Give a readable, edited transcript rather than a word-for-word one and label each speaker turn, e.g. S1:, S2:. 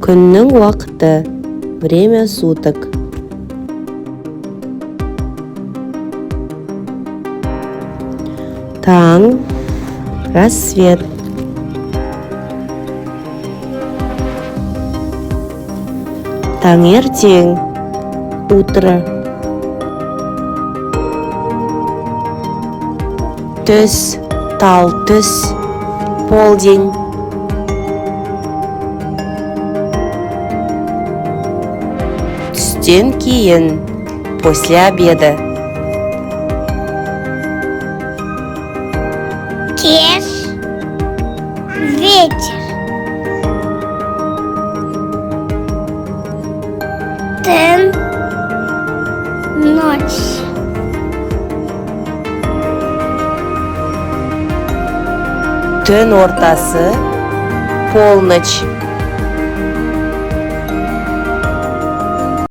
S1: Күннің уақыты, время суток. Таң, рассвет. Таңертең, утро. Түс, тал түс, полдень. Түстен кейін, после обеда.
S2: Кеш. Вечер. Түн. Ночь.
S1: Түн ортасы, полночь.